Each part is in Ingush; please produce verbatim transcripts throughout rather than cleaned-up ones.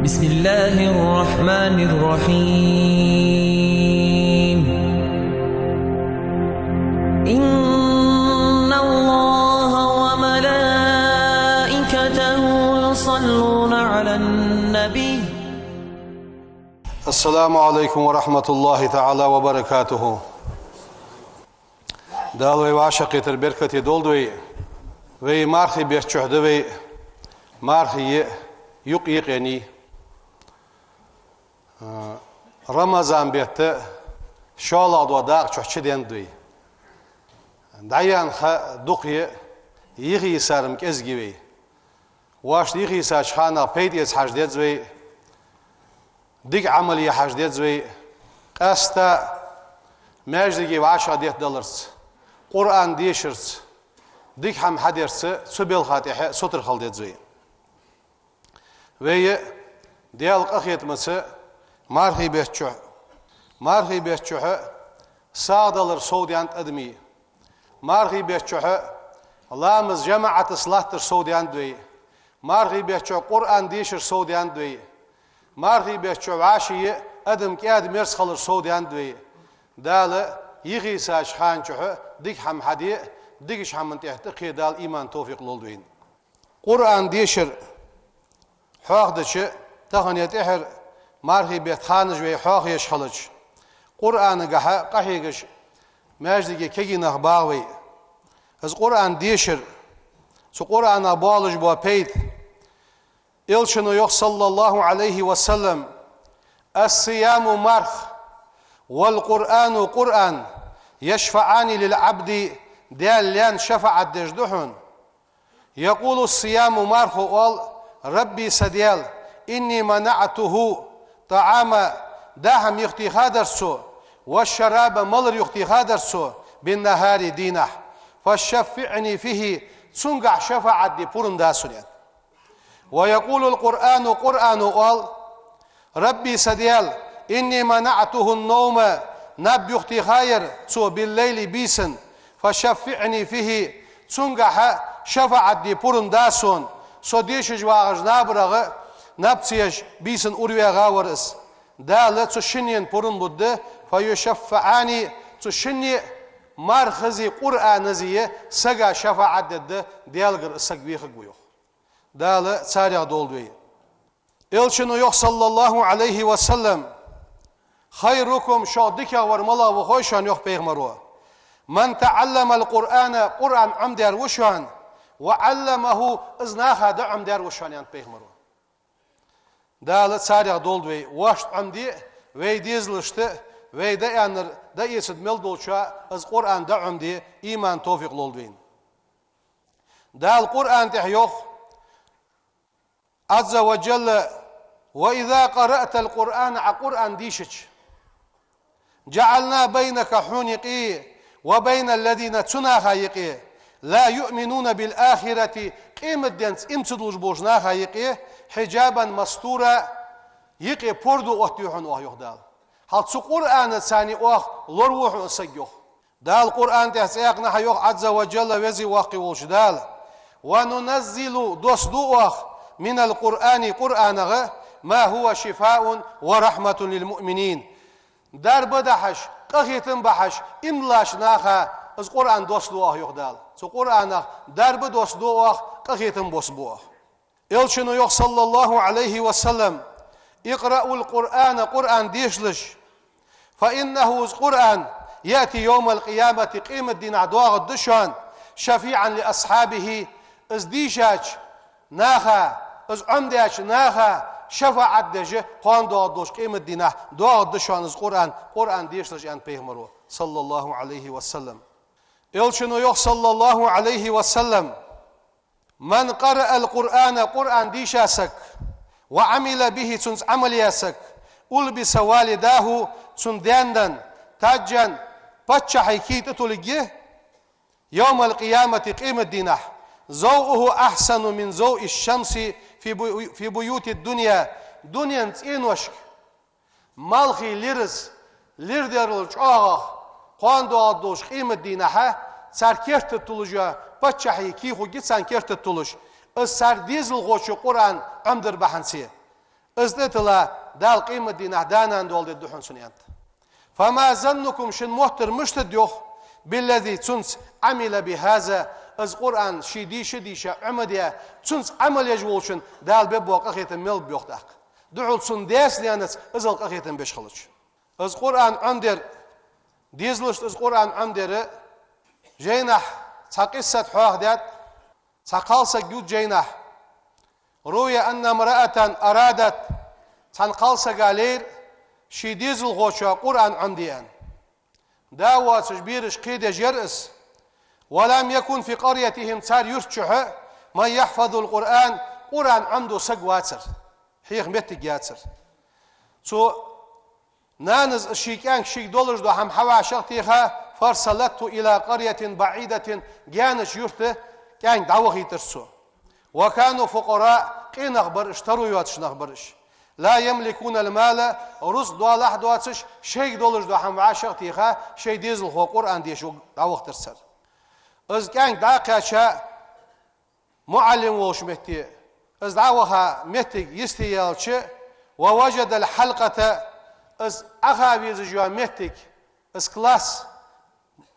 بسم الله الرحمن الرحيم. إن الله وملائكته يصلون على النبي. السلام عليكم ورحمة الله تعالى وبركاته. Дала вай вӀашагӀкхетар беркате долда вай. Вай мархий бетта чухь да вай, мархий юкъ йикъени. А, Рамазан бетта шоллагӀа дола дакъа чухь чуденнад вай. ДӀаяьнна ха дукха я, йихийсар-м кӀезига я вай. Вешта йихийсача ханах пайда эца хьажа деза вай, дика Ӏамал е хьажа деза вай, къаьстта маьждиге вӀашагӀдеттадаларца, Къуръан дешарца, дика хӀама хьадарца, цу балха тӀехьа сутара хила деза вай. Вай Даьла къахетамца мархий бетта чухь, мархий бетта чухь сагӀа далар совдаьннад адамий. Мархий бетта чухь ламаз жамаӀатаца латтар совдаьннад вай. Мархий бетта чухь Къуръан дешар совдаьннад вай. Мархий бетта чухь вӀаший адам кӀаьда-мерза хилар совдаьннад вай. Дала йихийсача хана чухь дика хӀама хьаде, дикача хӀаман тӀехьа тӀакхе Дала иман, товфикъ лолда вайна. Къуръан дешар хьоахадича, тахан е тӀехьара мархий бетта ханаш вай хьоахаеш хилча, Къуръанагахьа къахьегаш маьждиге кегий нах багӀа вай. Из Къуръан дешар, цу Къуръанах болаш бола пайда. Элчано йоах, صلى الله عليه وسلم: «الصيام марха, والقرآن Къуръан, يشفعان للعبد Даьла лаьна шафаӀат деш да хьона». يقول الصيام мархо оал: «رب са Даьла, إني منعته الطعام даа хӀама юхатехадар цо, والشراب малар юхатехадар цо, بالنهار дийнахьа, فشفعني فيه цунгахьа шафаӀат де пурам да сона». ويقول القرآن Къуръано оал: «رب са Даьла, إني منعته النوم наб юхатехаяр цо, بالليل бийсан, فشفعني فيه цунгахьа шафаӀат де пурам да сона, со дешаш вагӀаш набарагӀа наб ца еш бийсан урваьгӀа вар из». Дала цу шиннена пурам лургда, فيشفعان цу шинне а, мархази Къуръанази а сага шафаӀат дергда, Даьлагара из саг вехаргва йоах. Дала царех долда вай. Элчано йоах, صلى الله عليه وسلم: «خيركم шух дикагӀвар малагӀа ва хой шоана?» — йоах пайхамаро. «من تعلم القرآن Къуръан Ӏомадаьр ва шоана, وعلمه из наха дӀаӀомадаьр ва шоана», — аьннад пайхамаро. Дала царех долда вай, вешта Ӏомаде, вай дезалашта, вай дӀааьннар дӀаэцаргда мел долчоа, из Къуръан дӀаӀомаде, иман, товфикъ лолда вайна. Дала Къуръан тӀа йоах, عز وجل: «وإذا قرأت القرآن Ӏа Къуръан дийшача, جعلنا بينك хьона юкъе, وبين الذين цу наха юкъе, لا يؤمنون بالآخرة къематденца иман ца дуллаш болча наха юкъе, حجابا مستورا юкъе пордо оттаю хьона оаха», — йоах Дала. Хьал цу Къуръанаца оаха лораву хьона саг йоах. Дала Къуръан тӀа цхьаькханахьа йоах, عز وجل веза-воккха волча Дала: «وننزل доссаду оаха, من القرآن Къуръанах, ما هو شفاء ورحمة للمؤمنين дарба дахьаш, къахетам бахьаш иман диллача наха из Къуръан доссаду оаха», — йоах Дала. Цу Къуръанах дарба доссаду оаха, къахетам боссабу оаха. Элчано йоах, صلى الله عليه وسلم: «اقرأوا القرآن Къуръан дешалаш, فإنه из Къуръан, يأتي يوم القيامة къематдийнахьа доагӀаргда шоана, شفيعا لأصحابه из дийшача наха, из Ӏомадаьча наха шафаӀат деш, кхоана доагӀаргдолча къематдийнахьа доагӀаргда шоана из Къуръан, Къуръан дешалаш», — аьннад пайхамаро, صلى الله عليه وسلم. Элчано йоах, صلى الله عليه وسلم: «من قرأ القرآن Къуръан дийша саг, وعمل به цунца Ӏамал яь саг, ألبس والداه цун даь-наьна, تاجا паччахьа кий тӀатулларгья, يوم القيامة къематдийнахьа, ضوءه أحسن من ضوء الشمس في بيو-, في بيوت الدنيا дунен цӀеношка малхий лираз, лирдерал чӀоагӀагӀа, кхоана доагӀаргдолча къематдийнахьа цар керта тӀа туллаш йола паччахьа кий хургья царна керта тӀа туллаш, из цар дезалхочо Къуръан Ӏомадар бахьанца. Из тӀатилла Дала къематдийнахьа да-нана доаладергда хьона цунна, аьннад. «فما ظنكم», шун моттар мишта да, йоах, «بالذي», цунца, «عمل بهذا», из Къуръан ше дийша-дийша Ӏомадаь, цунца Ӏамал еш волчунна Дала бергбола къахетам мел ба, йоах, тӀаккха, духхьал цун даьца-наьнаца иззал къахетам беш хилча. Из Къуръан Ӏомадар, дезалашта из Къуръан Ӏомадар, жайнахьа цхьа къиссат хьоахадаьд, цхьа кхалсаг ю жайнахьа. «روي أن امرأة أرادت», цхьан кхалсага лайра, ший дезалхочоа Къуръан Ӏомаде аьнна. Да воацаш, бераш кхедеш яр из. «ولم يكن في قريتهم», цар юрта чухьа, «من يحفظ القرآن», Къуръан Ӏомадо саг вацар, хьеха моттиг яцар. Цу нанас ший кӀаьнка шийга долаш дола хӀама хьавӀашагӀтеха, «فأرسلته إلى قرية بعيدة», гаьнача юрта кӀаьнк дӀавахийтар цо. «وكانوا فقراء», къе нах бар уж, таро йоацаш нах бар уж. «لا يملكون المال», рузкъа доалахьа доацаш, шийга долаш дола хӀама вӀашагӀтеха, шоай дезалхо Къуръан дешаргва дӀавахийтар цар. Из кӀаьнк дӀакхаьча, муӀаллим волча метте, из дӀаваха моттиг йисте яьлча, «ووجد الحلقة», из Ӏоха везаш йола моттиг, из класс,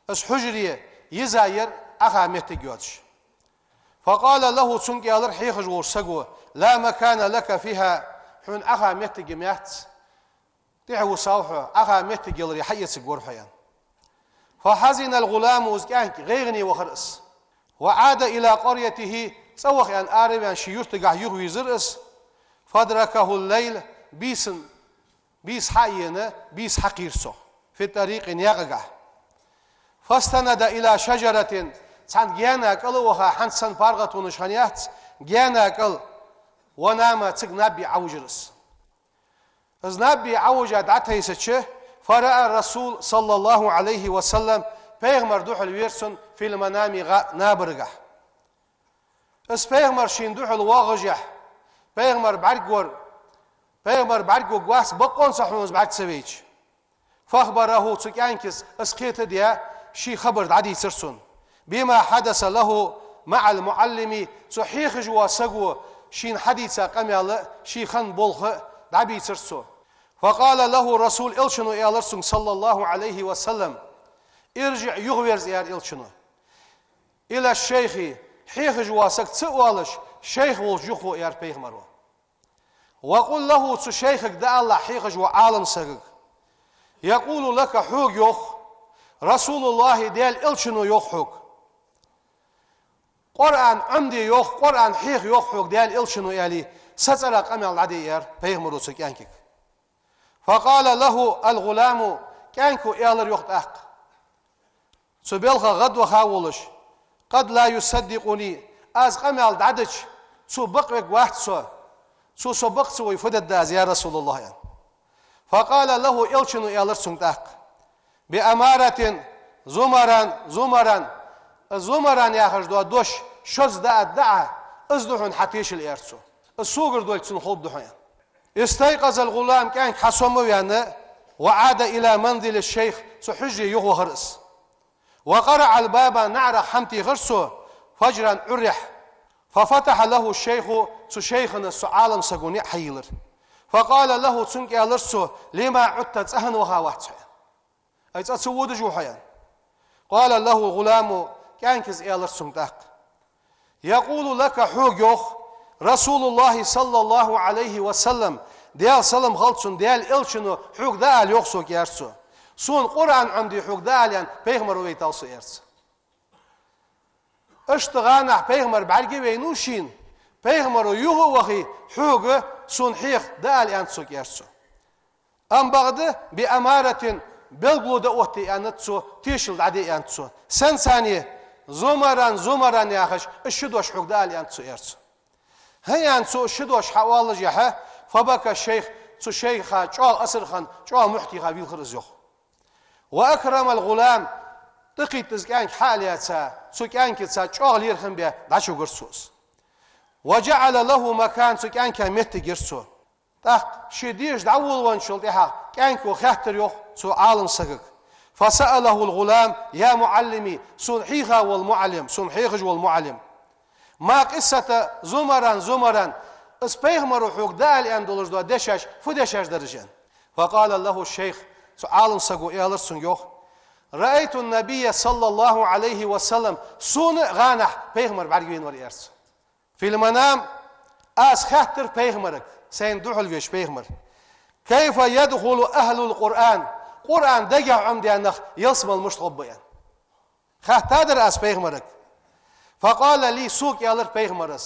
из хьужаре йизаяр Ӏоха моттиг йоацаш. «فقال له», цунга аьлар хьехаш волча саго: «لا مكان لك فيها», хьона Ӏоха моттиг яц. ТӀехьа вусал хьо, Ӏоха моттиг яларе хьаэцаргвар хьо, аьнна. «فحزن الغلام», из кӀаьнк гӀайгӀане вахар из. «وعاد إلى قريته», цӀаваха аьнна араваьнна ший юртагахьа юхавийрзар из. «فأدركه الليل», бийсан, бийса хьаена, бийса хьакхийра цох, «في الطريق», наькъагахьа. «فاستند إلى شجرة», цхьан гаьна кӀала ваха, хӀанз санна паргӀатонаш хиннаяц, гаьна кӀала, «ونام», цига наб бе Ӏовижар из. Из наб бе Ӏовижа дӀатайсача, «فرأى الرسول صلى الله عليه وسلم», пайхамар духьалвера цунна, «في المنام», гӀа-, набаргахьа. Из пайхамар шийна духьал воагӀашехь, пайхамар бӀаргавар, пайхамар бӀаргваргвац, бокъонца хьона из бӀарга ца вайча. «فأخبره», цу кӀаьнкас из кхетадаь, ший хабар дӀадийцар цунна. «بما حدث له مع المعلم», цу хьехаш вола саго шийна хьадийца къамаьл, ший хинна болх дӀабийцар цо. «فقال له الرسول», Элчано аьлар цунга, صلى الله عليه وسلم: «ارجع», юхаверза, аьлар Элчано. «إلى الشيخ», хьехаш вола саг ца оалаш, шайх волча юха гӀо, аьлар пайхамаро. «وقل له», цу шайхага дӀаалалахь, хьехаш волча Ӏалам сагага. «يقول لك», хьога йоах, «رسول الله», Даьла Элчано йоах хьога. «Къуръан Ӏомаде йоах, Къуръан хьеха йоах хьога Даьла Элчано», аьле, са цӀерагӀа къамаьл дӀаде, аьлар пайхамаро цу кӀаьнкага. «فقال له الغلام», кӀаьнко аьлар йоах тӀаккха, цу балха гӀадваха волаш: «قد لا يصدقني», аз къамаьл дӀадича, цо бакъвергвац со, цо со бакъ ца вой фу дергда аз, я Расулаллахь, аьнна. «فقال له», Элчано аьлар цунга тӀаккха: «بأمارة زمرا زمرا», «Зумаран» яхаш дола дош шозза дӀаадда Ӏа, из да хьона хьа тешал, аьлар цо. Из согара долга цунна ховргда хьона, аьнна. «استيقظ الغلام», кӀаьнк хьасомаваьнна, «وعاد إلى منزل الشيخ», цу хьужаре юхавахар из. «وقرع الباب», наӀарах хӀама техар цо, «فجرا», Ӏуррехь. «ففتح له الشيخ», цу шайханас цу Ӏалам саго ниӀ хьайийлар. «فقال له», цунга аьлар цо: «لم عدت», цӀа хӀана ваха вац хьо? Ай, цӀа ца водаш ва хьо, аьнна. «قال له الغلام», кӀаьнкас аьлар цунга тӀаккха: «يقول لك», хьога йоах, «رسول الله صلى الله عليه وسلم», Даьла салам хилда цунна, Даьла Элчано хьога дӀаала йоах сога, аьлар цо. «Сона Къуръан Ӏомаде хьога дӀаала», аьнна, пайхамаро вайтав со, аьлар цо. Иштта гӀанахь пайхамар бӀарга а вайнав шийна, пайхамаро юха а вахе, хьога, сона хьеха дӀаала аьннад сога, аьлар цо. Амма бакъда «بأمارة», белгало дӀаоттаде аьннад цо, тешал дӀаде аьннад цо. Сенца? «زمرا زمرا» яхаш, из ши дош хьога дӀаала аьннад цо, аьлар цо. ХӀаьта цо из ши дош хьаоалашехь, «فبكى الشيخ», цу шайха чӀоагӀа асар хинна, чӀоагӀа мухь теха вийлхар из, йоах. «وأكرم الغلام», тӀакхийтта из кӀаьнк хьа а лаьца, цу кӀаьнкаца чӀоагӀа лерхӀам бе дӀачувигар цо из. «وجعل له مكانا», цу кӀаьнка моттиг йир цо. ТӀаккха ший деша дӀаволавенначул тӀехьагӀа кӀаьнко хаьттар йоах цу Ӏалам сагага: «فسأله الغلام: يا معلمي», сона хьийха вола муӀаллим, сона хьехаш вола муӀаллим, «ما قصة زمرا زمرا», Из пайхамаро хьога дӀаала аьнна долаш дола дешаш фу дешаш дар уж, аьнна. فقال له الشيخ, цу Ӏалам саго аьлар цунга, йоах: رأيت النبي صلى الله عليه وسلم, сона гӀанахь пайхамар бӀаргавайнавар, аьлар цо. في المنام, аз хаьттар пайхамарга, сайна духьал веш пайхамар. كيف يدخل أهل القرآن, Къуръан дагахь Ӏомадаь нах ялсмала мишта гӀоргба, аьнна. Хаьттадар аз пайхамарга. فقال لي, сога аьлар пайхамара: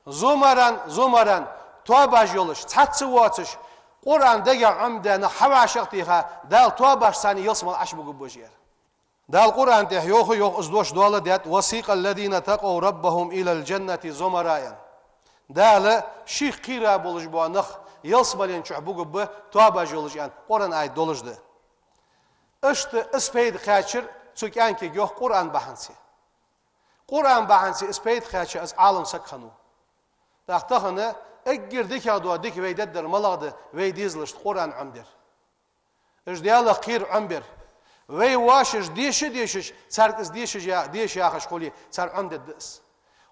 زمرا زمرا, тоабаш йолаш, цхьацца воацаш, Къуръан дагахь Ӏомадаь нах хьавӀашагӀтеха, Дала тоабашца ялсмала Ӏаш бугургба уж, аьлар. Дала Къуръан тӀа йоах, йоах, из дош доаладаьд: وسيق الذين اتقوا ربهم إلى الجنة زمرا, аьнна. Дала шийх кхера болаш бола нах ялсмален чу бугургба тоабаш йолаш, аьнна, Къуръан аят долаш да. Иштта из пайда кхаьчар цу кӀаьнкага, йоах, Къуръан бахьанца. Къуръан бахьанца из пайда кхаьча из Ӏалам саг хиннав. ТӀаккха тахан эггара дикагӀа дола дика вай дергдар малагӀа да, вай дезалашта Къуръан Ӏомадар. Уж Даьлах кхера Ӏомабар. Вай воашаш деша а дешаш, царга из дешаш я-, деша яхаш хуле, цар Ӏомадергда из.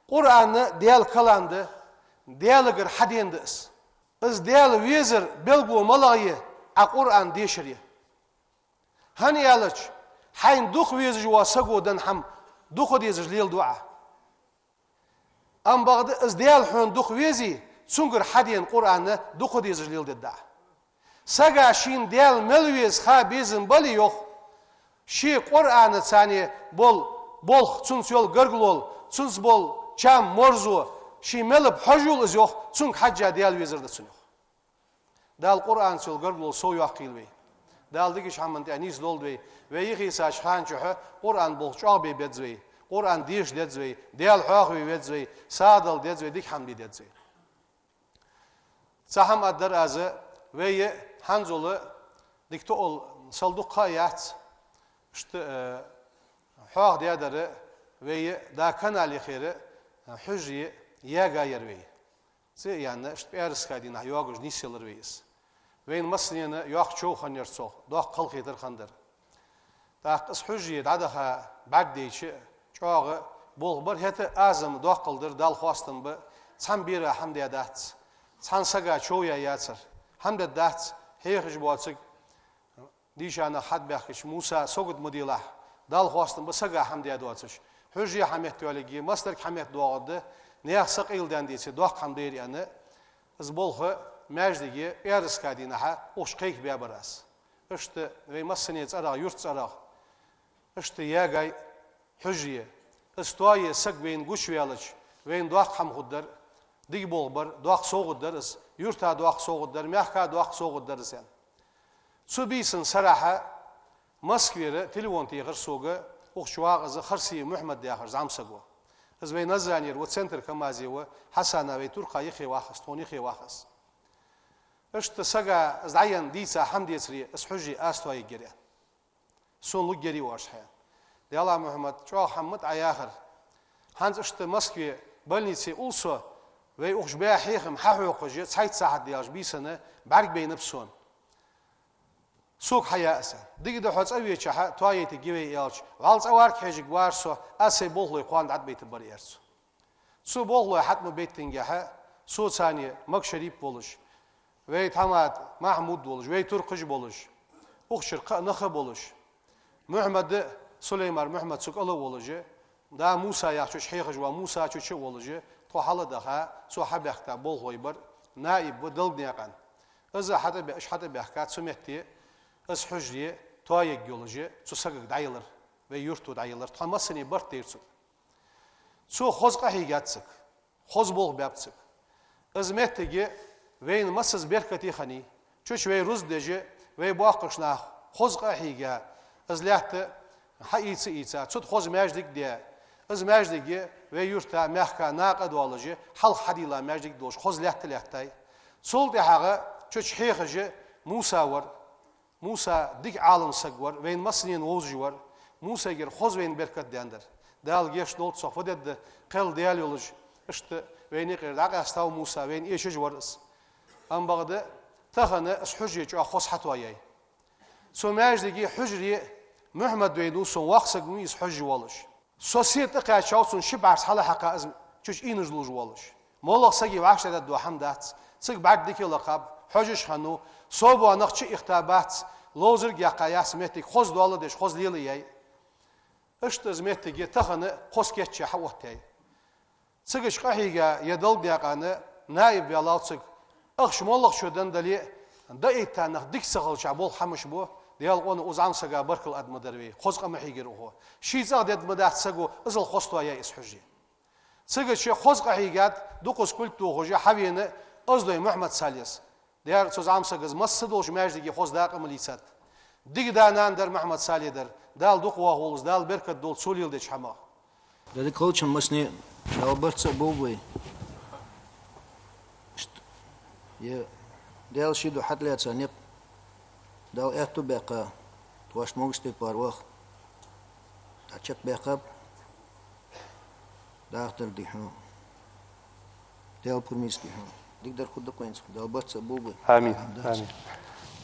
Къуръан Даьла калам да, Даьлагара хьадена да из. Из Даьла везар белгало малагӀа я, Ӏа Къуръан дешар я. ХӀана аьлча, хьайна дукха везаш вола саго ден хӀама дукха дезаш леладу Ӏа. Амма бакъда из Даьла хьона дукха везе, цунгара хьадена Къуръан дукха дезаш леладергда Ӏа. Сага шийна Даьла мел веза ха безам бале, йоах, ший Къуръана царна бола болх, цунца йола гаргало, цунца бола чам, марзо, ший мел ба хьожал из, йоах, цунга хьежжа Даьла везар да цунна, йоах. Дала Къуръанца йола гаргало сов йоаккхийла вай. Дала дикача хӀаман тӀа нийсдолда вай. Вай юхе йисача хана чухь Къуръан болх чӀоагӀа бе беза вай. Къуръан деша деза вай. Даьла хьоахаве веза вай. Сагадала деза вай. Дика хӀама де деза вай. Цхьа хӀама аргдар аз, вай хӀанзалца дика тоъал сел дукха а яц. Иштта, э, хьоахадаьдар вай да канал яхар, э, хьужаре яьгаяр вай. ЦӀи а яьнна, иштта пӀаьраска дийнахьа йоагаш нийсъялар вай из. Вайна массанена йоккха чов хиннаяр цох, доккха халахетар хиннадар. ТӀаккха из хьужаре дӀадаха бӀаргадайча, чӀоагӀа болх бар, хӀаьта а аз-м доккхал дар, Далла хоастам ба, цхьан бера хӀама даь дац, цхьан сага чов яь яцар, хӀама даь дац, хьехаш боацарг, дийша нах хьатӀабаьхкача, Муса, сагот ма делахь, Далла хоастам ба, сага хӀама даь доацаш. Хьужаре хьаметта йоаллиге, массадарга хьаметта доагӀаргда, наьха са къайладаьнна деце, доккха хӀама дайра аьнна, из болх маьждиге пӀаьраска дийнахьа укхаза кхайкабаьбар аз. Иштта вай массане цӀерагӀа, юрта цӀерагӀа, иштта ягай хьужаре. Из тоае саг вайна гучаваьлча, вайна доккха хӀама хургдар, дика болх бар, доккха совгӀат дар из, юрта доккха совгӀат дар, мехка доккха совгӀат дар из, аьнна. Цу бийсан сарахьа Москвера телефон техар сога, укх чу вагӀа из Харсиев Мухьмад яхаш зӀамсаго. Из вай Назранера ва, центр КамАЗе ва, Хьасана вай туркха юхе вах из, тхона юхе вах из. Иштта сага из дӀаенна дийца хӀама децаре, из хьужаре аз тоаергьяр, аьнна. Сона лургьярий оаш хьа? Даьла Мухьмад, чӀоагӀа хӀама да Ӏа яхар. ХӀанз иштта Москве больнице улл со, вай укх чу баь хьехам хьахьокхаш, цхьайтта сахьат даьлча бийсанна бӀаргабайнаб сона. Сога хьаяь из. Дика да, хьо цӀавечахьа тоаейтаргья вай аьлча, вӀалла цӀаварга хьежаргвар со, аз сай болхлой кхоана дӀатӀабайтаргбар, аьлар цо. Цу болхлой хьатӀа ма байтингехьа, соцане Макшарип волаш, вай тхьамада Махьмуд волаш, вай туркхаш болаш, укх чура кхы а нах а болаш, Мухьмад а, Сулеймар Мухьмад цу кӀала а волаш, да Муса яхача чу хьехаш вола Муса цу чу а волаш, тхо хьалдаха, цо хьабаьхка болхлой бар, наиб ва Далгнаькъан. Из хьатӀабе-, уж хьатӀабаьхка, цу метте из хьужаре тоаергйолаш, цу сагага дӀаялар, вай юрто дӀаялар, тхо массане барт дайра цунна. Цо хоза къахьийгад саг, хоза болх баьб саг. Из моттиг вайна массаза беркате хиннай, цу чу вай рузба деш, вай боккхагӀча наха хоза къахьийга, из лаьтта хьаийца а ийца, цу тӀа хоза маьждиг а даь, из маьждиг вай юрта, мехка накъа а доаллаш, хьалха хьадийла маьждиг а долаш, хоза лаьтта а лаьттай. Цул тӀехьагӀа цу чу хьехаш Муса вар. Муса дика Ӏалам саг вар, вайна массанена вовзаш вар. Мусайгара хоза вайна беркат даьннадар. Дала гешт долда цох, фу дергда, кхел Даьла йолаш, иштта вайна юкъера дӀакъаьстав Муса, вайна эшаш вар из. Амма бакъда тахан из хьужаре чӀоагӀа хоза хьатоаяьй. Цу маьждиге, хьужаре Мухьмад вайнав, сона воккха саг ва из хьожаш волаш. Со сийрда тӀакхаьчав цунна, ши бӀарг хьалхьекха из цу чу ийнаш лувш волаш. МоллагӀа сага вӀаштӀехьдаргдола хӀама дац. Цига бӀарг дика лакхаб, хьожаш хиннав, собар нах чу ихта бац, ловзарг яьккха яц моттиг, хоза доал деш, хоза лелаяй. Иштта из моттиг тахан а хоза кийча хьаоттаяй. Цигача къахьийга е Далла даькъан наиб ваьлав цига. Ахча моллагӀчо денна дале а, даийтта нах дика ца хилча болх хӀамаш бу, Даьла къона укх зӀамсага баркал аргда ма дар вай, хоза къа ма хьийгар укхо. Ший цӀагӀа дергда ма дац саго, иззал хоаставаь я из хьужаре. Цигача хоза къахьийгад, дукхаза кулг тохаш хьавена Оздой Мухьмад-Салес. Дера цу зӀамсага из масса долча маьждиге хоза дакъа ма лийцад. Дика да-нана дар Мухьмад-Сале дар. Дала дукха воахаволва из, Дала беркат долда цо леладеча хӀамах. Деррига халчам массане Дала барт цхьа болба вай. Ишт-, е Даьла ший ду хьатӀалаьца никъ. Дала аьттув баьккха, тхоашта могаш тайпара ваха. ДӀачакхбаьккхаб. Дахтар дихьу. Даьла пурмис дихьу. Дикадар хургда-кх вайна цу. Дала барт цхьа болба вай. Амин. Амин.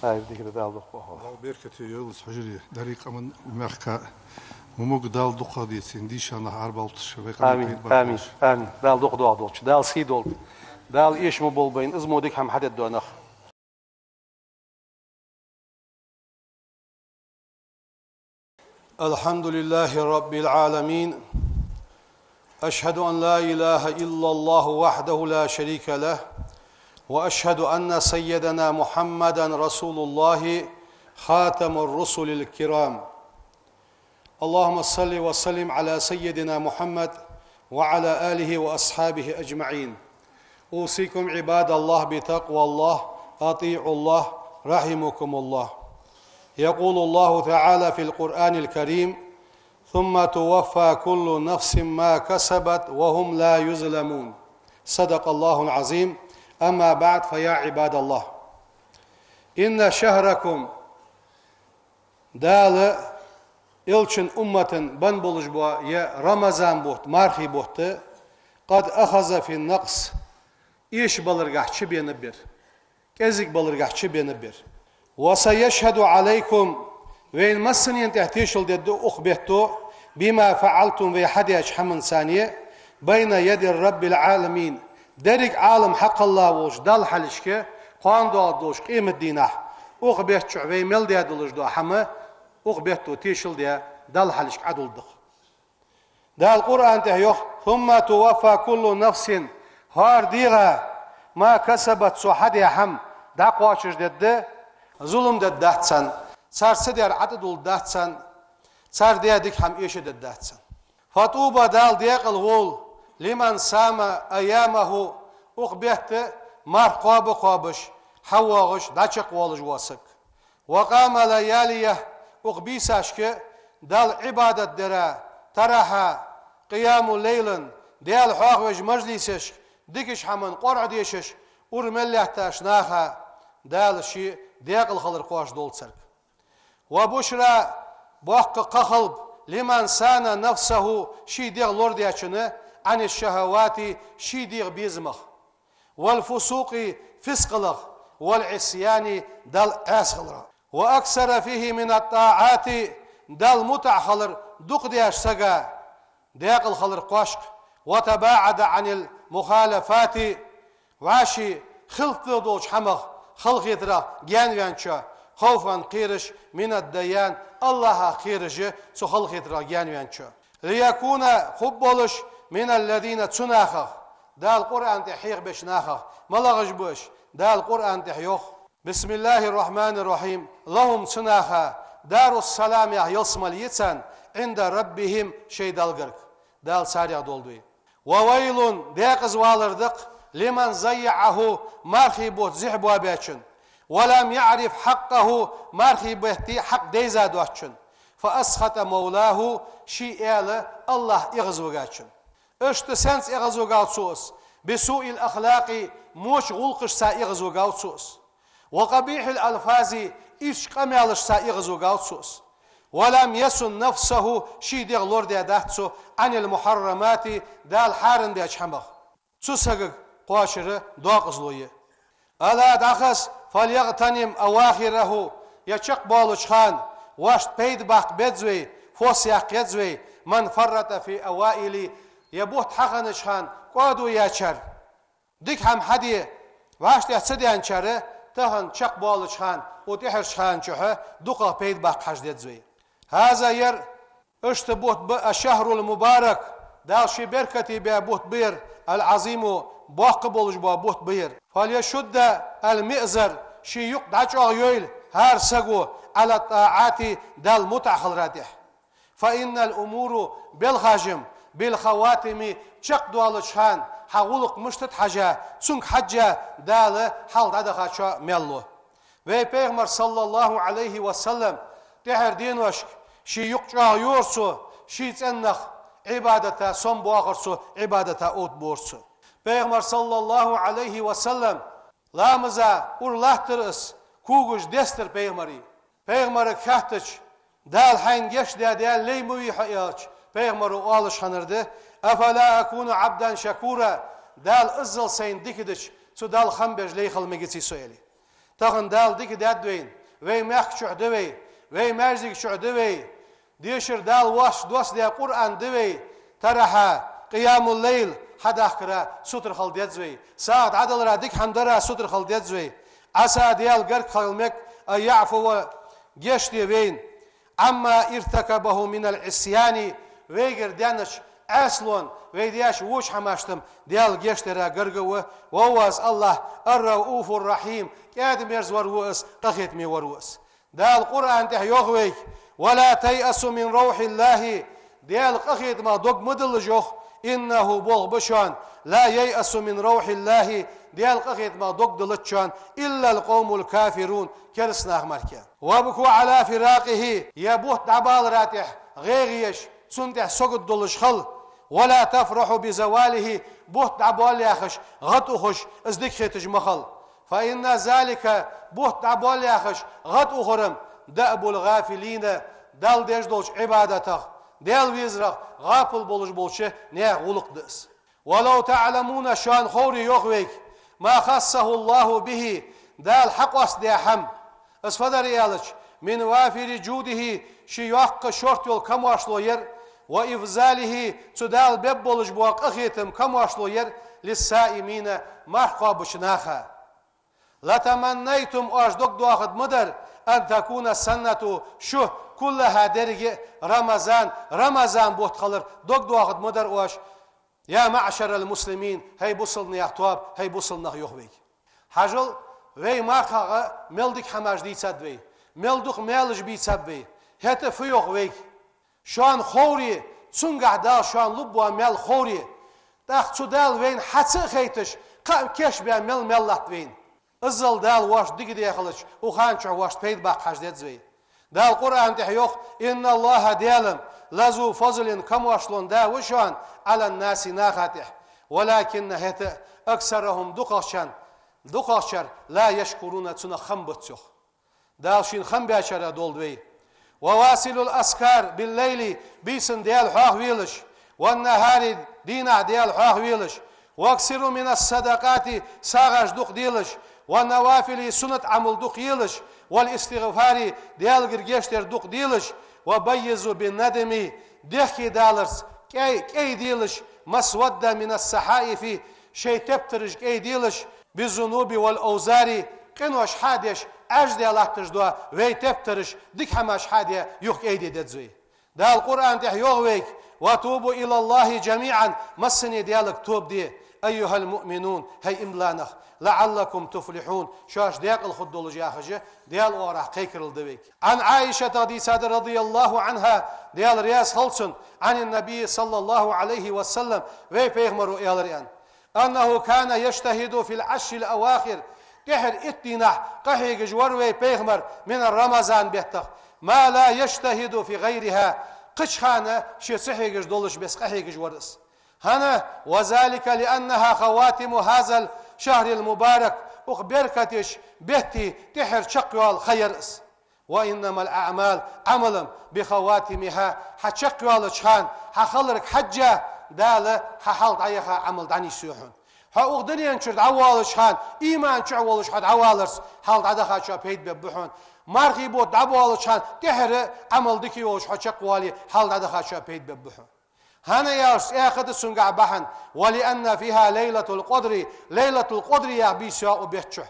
Ай, дика да, Дала дукха воахаволва. Дала беркате йойла из хьужаре. Деррига къаман, мехка мо могаш Дала дукха деций, дийша нах Ӏарбовлийташ, вай къаман пайда баккхалаш. Амин. Амин. Дала дукха доахадолда. Дала сий долда. Дала эша ма болба вайна из мо дика хӀама хьадергдола нах. الحمد لله رب العالمين. أشهد أن لا إله إلا الله وحده لا شريك له، وأشهد أن سيدنا محمدا رسول الله خاتم الرسل الكرام. اللهم صل وسلم على سيدنا محمد وعلى آله وأصحابه أجمعين. أوصيكم عباد الله بتقوى الله، أطيعوا الله، رحمكم الله. يقول الله تعالى في القرآن الكريم: ثم توفى كل نفس ما كسبت وهم لا يظلمون. صدق الله العظيم. أما بعد، فيا عباد الله، إن شهركم Дала Элчан уммата бенна болаш бола ер Рамазан бутт, мархий бутт, قد أخذ في النقص, эшабаларгахьа чубеннаб ер, кӀезигабаларгахьа чубеннаб ер. وسيشهد عليكم, вайна массанена тӀа тешал дергда укх бетто, بما فعلتم, вай хьадаьча хӀаманца, بين يدي رب العالمين, деррига Ӏалам хьакхелла волча Далла хьалхашка, кхоана доагӀаргдолча къематдийнахьа, укх бетта чухь вай мел даь долаш дола хӀама, укх бетто тешал даь, Далла хьалхашка Ӏодулларгда-кх. Дала Къуръан тӀа йоах: ثم توفى كل نفس, хӀара дегӀа, ما كسبت, цо хьадаь хӀама дӀакхоачаш дергда, зулам дергдац царна, цар ца даьр ӀотӀадулларгдац царна, цар даь дика хӀама эшадергдац царна. فطوبى, Дала декъала волва, لمن صام أيامه, укх бетта марха кхоаба кхоабаш, хьавоагӀаш, дӀачакхвоалаш вола саг. وقام لياليه, укх бийсашка Далла Ӏибадат дара, таравихьа, къияму лайлан, Даьла хьоахавеш мажлисашка, дикача хӀаман къорӀа дешаш, ура мел лаьттача наха Дала ший декъала хилар кхоачашдолда царга. وبشرى, боккха кхахьалба, لمن صان نفسه, ший дегӀ лорадаьчунна, عن الشهوات, ший дегӀа безамах, والفسوق, фискъалах, والعصيان, Далла Ӏаьса хиларах. وأكثر فيه من الطاعات, Далла мутӀахьа хилар дукха деш сага декъала хилар кхоачаш, وتباعد عن المخالفات, вӀаший хилаф долча хӀамах, халахетарах гаьнаваьнначоа, خوفا, кхераш, من الديان, АллахӀах кхераш, цу халахетарах гаьнаваьнначоа. ليكون, хургболаш, من الذين, цу нахах, Дала Къуръан тӀа хьехабеча нахах. МалагӀаш ба уж? Дала Къуръан тӀа йоах: بسم الله الرحمن الرحيم. لهم, цу наха, دار السلام, ялсмале я царна, عند ربهم, шоай Далла гарга. Дала царех долда вай. وويل, декъаза валар да-кх, لمن ضيعه, мархий бутт зехьа боабаьчунна, ولم يعرف حقه, мархий бетта хьакъ дайза доацачунна, فأسخط مولاه, ший аьла АллахӀ эгӀазвигачунна. Иштта сенца эгӀазвигав цо из? بسوء الأخلاق, воча гӀулакхашца эгӀазвигав цо из. وقبيح الألفاظ, ийрча къамаьлашца эгӀазвигав цо из. ولم يصن نفسه, ший дегӀ лорадаьдац цо, عن المحرمات, Дала хьарам даьча хӀамах. Цу сагага кхоачар декъазло я. ألا, дӀахаза, فليغتنم أواخره, ер чакхбоалача хана вайна пайда баккха беза вай, фос яккха еза вай, من فرط في أوائله, ер бутт хьахиннача хана кӀоадо яьчар. Дика хӀама хьаде, вӀаштӀехьа ца даьнначар тахан чакхбоалача хана, укх тӀехьарча хана чухь дукхагӀа пайда баккха хьажа деза вай. هذا ер, иштта бутт ба الشهر المبارك, Дала ший беркате баь бутт ба ер, العظيم, боккха болаш бола бутт ба ер. فليشد المئزر, ший юкъ дӀачӀоагӀйойла хӀара саго على الطاعات, Далла мутӀахьа хилара тӀехь. فإن الأمور, белхаш-м, بالخواتيم, чакхдоалача хана хьа гӀулакх мишта да хьажа, цунга хьежжа Дала хьалха дӀадахачоа маьл лу. Вай Пайхамар, صلى الله عليه وسلم, тӀехьарча деношка ший юкъ чӀоагӀйора цо, ший цӀенах Ӏибадата сомабоахар цо, Ӏибадата оттабора цо. Пайхамар, صلى الله عليه وسلم, ламаза ура латтар из, когаш дестар Пайхамара. Пайхамарга хаьттача, Дала хьайна гешт даь Даьла лай ма вий хьо, аьлча, Пайхамаро оалаш хиннар да: أفلا أكون عبدا شكورا, Дала иззал сайна дика дича, цу Далла хам беш лай хила мегаций со, аьле. Тахан Дала дика даьд вайна, вай мехка чухь да вай, вай маьждига чухь да вай, дешар Дала воаш доссадаь Къуръан да вай, таравихь, къиямул-лайл хьадахкара сутара хила деза вай, сагӀа дӀадалара, дика хӀама дара сутара хила деза вай. عسى, Даьла гарга хила мег, أن يعفو, гешт де вайна, عما ارتكبه من العصيان, вайгара даьннача Ӏаьсалонна, вай даьча воча хӀамашта-м Даьла гешт дара гарга ва, وهو, из АллахӀ, الرءوف الرحيم, кӀаьда-мерза вар ва из, къахетаме вар ва из. Дала Къуръан тӀа йоах вайга: ولا تيأسوا من روح الله, Даьла къахетамах дог ма диллалаш, йоах, إنه, болх ба шоана, لا ييأس من روح الله, Даьла къахетамах дог диллац шоана, إلا القوم الكافرون, кераста нах мара. وابكوا على فراقه, ер бутт дӀабалара тӀехь гӀайгӀа еш, цунна тӀехь сагот долаш хила. ولا تفرحوا بزواله, бутт дӀабоал яхаш гӀадухаш, из дика хеташ ма хила. فإن ذلك, бутт дӀабоал яхаш гӀадухар-м, دأب الغافلين, Далла деш долча Ӏибадатах, Даьла везарах гӀапал болаш болча наьха гӀулакх да из. ولو تعلمون, шоана ховре, йоах вайга, ما خصه الله به, Дала хьакъоастадаь хӀама. Из фу дар аьлча, من وافر جوده, ший йоккха шортта йола камоаршло яр, وإفضاله, цу Дала бергболаш бола къахетама камоаршло яр, للصائمين, марха кхоабача наха. لتمنيتم, оаш дог доахаргда ма дар, أن تكون السنة, шу, كلها, деррига а, رمضان, Рамазан бутт хилар дог доахаргда ма дар оаш, يا معشر المسلمين, хӀай бусалба наьха тоаба, хӀай бусалба нах, йоах вайга. Хьажал, вай мархагӀа мел дика хӀамаш дийцад вай, мел дукха маьлаш бийцаб вай. ХӀаьта фу йоах вайга? Шоана ховре, цунгахь Дала шоана лургбола маьл ховре. ТӀаккха цу Дала вайна хьа ца а хайташ, кхы а кийчбаь мел маьл латт вайна. Иззал Дала воашта дика даь хилча, укх хана чухь воашта пайда баккха хьажа деза вай. Дала Къуръан тӀа йоах: إن الله, Даьла-м, لذو فضل, камоаршлон да ва шоана, على الناس, наха тӀа. ولكن, хӀаьта а, أكثرهم, дукхагӀчар, дукхагӀчар, لا يشكرون, цунах хам бац, йоах. Дала шийна хам баьчарех долда вай. وواصلوا الأذكار بالليل, бийсан Даьла хьоахавелаш, والنهار, дийнахьа Даьла хьоахавелаш, وأكثروا من الصدقات, сагӀаш дукха делаш, والنوافل, суннат Ӏамал дукха елаш, والاستغفار, Даьлагара гешт дар дукха делаш, وبيضوا بالندم, дехке даларца кӀай, кӀай делаш, ما اسود من الصحائف, шоай тептараш кӀай делаш, بالذنوب والأوزار, къинош хьа а деш, Ӏаьржа даь латташ дола вай тептараш, дика хӀамаш хьа а даь, юха кӀай де деза вай. Дала Къуръан тӀа йоах вайга: وتوبوا إلى الله جميعا, массане Даьлага тоба де, أيها المؤمنون, хӀай иман дола нах, لعلكم تفلحون, шоаш даькъала хургдолаш, яхаш, Даьла оагӀорахьа кхайкарал да вайга. عن عائشة, дийцад, رضي الله عنها, Даьла раьза хилва цунна, عن النبي صلى الله عليه وسلم, вай Пайхамаро аьлар, аьнна: أنه كان يجتهد في العشر الأواخر, тӀехьара итт дийнахьа къахьегаш вар вай Пайхамар, من رمضان, беттах, ما لا يجتهد في غيرها, кхыча хана ше ца хьегаш долаш беса къахьегаш вар из. ХӀана? وذلك لأنها خواتيم هذا الشهر المبارك, укх беркате бетта тӀехьара чакхйоала ха яр из. وإنما الأعمال, Ӏамал-м, بخواتيمها, хьа чакхйоалача хана хьа хиларга хьежжа Дала хьа хьалха дӀаяха Ӏамал дӀанийсъю хьона. Хьо укх дунен чура дӀавоалача хана иман чу волаш хьо дӀаваларца хьалха дӀадахачоа пайда бергба хьона. Мархий бутт дӀабоалача хана тӀехьара Ӏамал дика йолаш хьо чакхвоале хьалха дӀадахачоа пайда бергба хьона. ХӀана аьлча, цӀаькха да цунгахь бахьан: «ولأن فيها ليلة القدر», Лайлатул-Къадр яха бийса я укх бетта чу.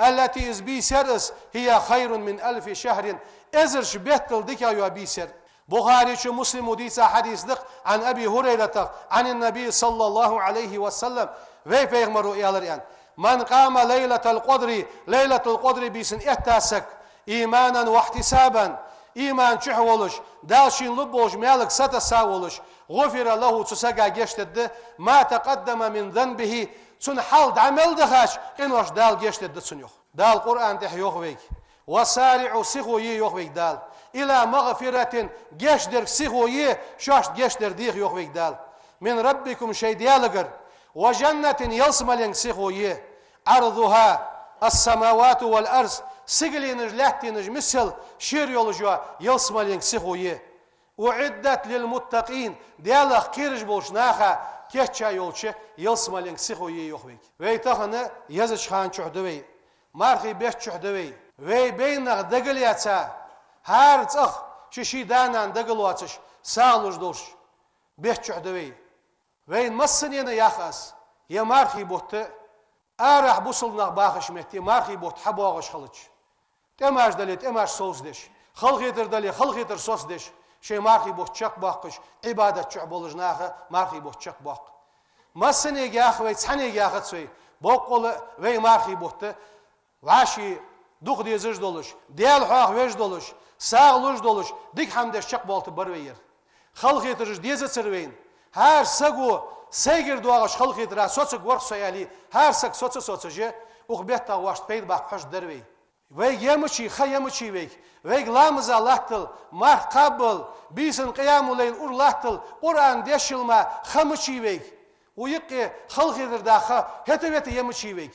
«التي», из бийса яр из, «هي خير من ألف شهر», эзарча беттал дикагӀа йола бийса яр. Бухаре чу, Муслима дийца хьадис да-кх, عن أبي هريرة عن النبي صلى الله عليه وسلم, вай пайхамара аьлар аьнна: «من قام ليلة القدر», Лайлатул-Къадр бийсан этта саг, «إيمانا واحتسابا», иман чу волаш, Дала шийна лургболча маьлага сатесса волаш, «غفر له», цу сага гешдергда, «ما تقدم من ذنبه», цун хьал дӀа мел дахача къинош Дала гешдергда цунна, йоах. Дала Къуръан тӀа йоах вайга: «وسارعوا», сихо е, йоах вайга Дала, «إلى مغفرة», гешдергах сихо е, шоашта гешдар деха, йоах вайга Дала, «من ربكم», шоай Даьлагара, «وجنة», ялсмаленга сихо е, «عرضها السماوات والأرض», сигаленаш, лаьттанаш миссел шера йолаш йола ялсмаленга сихо е, «أعدت للمتقين», Даьлах кхераш болча наха кийчъяь йолча ялсмаленга сихо е, йоах вайга. Вай тахан езача хана чу да вай, мархий бетта чу да вай. Вай байнах дагалаьца, хӀара цӀагӀа ший-ший да-нана дагалоацаш, сагӀа луш долча бетта чу да вай. Вайна массанена ях аз: ер мархий бутт арахьа бусалба нах бахача метте мархий бутт хьабоагӀаш хилча, тӀемаш дале, тӀемаш совцадеш, халахетар дале, халахетар соцадеш, шоай мархий бутт чакхбоаккхаш, Ӏибадат чу болаш наха мархий бутт чакхбоаккх. Массанега ях вай, цхьаннега яхац вай, боккъала а вай мархий бутт вӀаший дукха дезаш долаш, Даьла хьоаха веш долаш, сагӀа луш долаш, дика хӀама деш чакхбоалийтаргбар вай ер. Халахетараш дезацар вайна. ХӀара саго сайгара доагӀача халахетарах соцаргвар-кх со аьле, хӀара саг соца а соцаш, укх бетта гӀошта пайда баккха хьожаргдар вай. Вайга е мичай, ха е мичай вайга? Вайга ламаза латтал, марха кхаббал, бийсан къиямул-лайл ура латтал, Къуръан дешал ма ха мичай вайга? Укх юкъе халахетар да ха хӀета-вета е мичай вайга?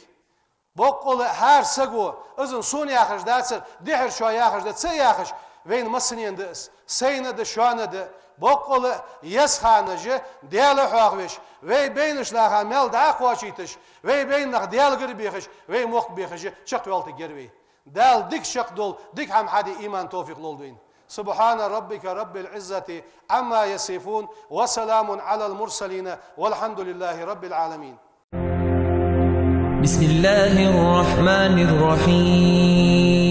Боккъала а хӀара саго, из сона яхаш дацар, дехьара шоана яхаш да ца яхаш, вайна массанена да из, сайна да, шоана да. Боккъала а еза ханаш Даьла хьоахавеш, вай байнарча наха маьл дӀа а кхоачийташ, вай байнах Даьлагара бехаш, вай мохк бехаш чакхйоалийтаргьяр вай. Дала дика чакхдола, дика хӀама хьаде иман, товфикъ лолда вайна. سبحان ربك رب العزة عما يصفون، وسلام على المرسلين، والحمد لله رب العالمين. بسم الله الرحمن الرحيم.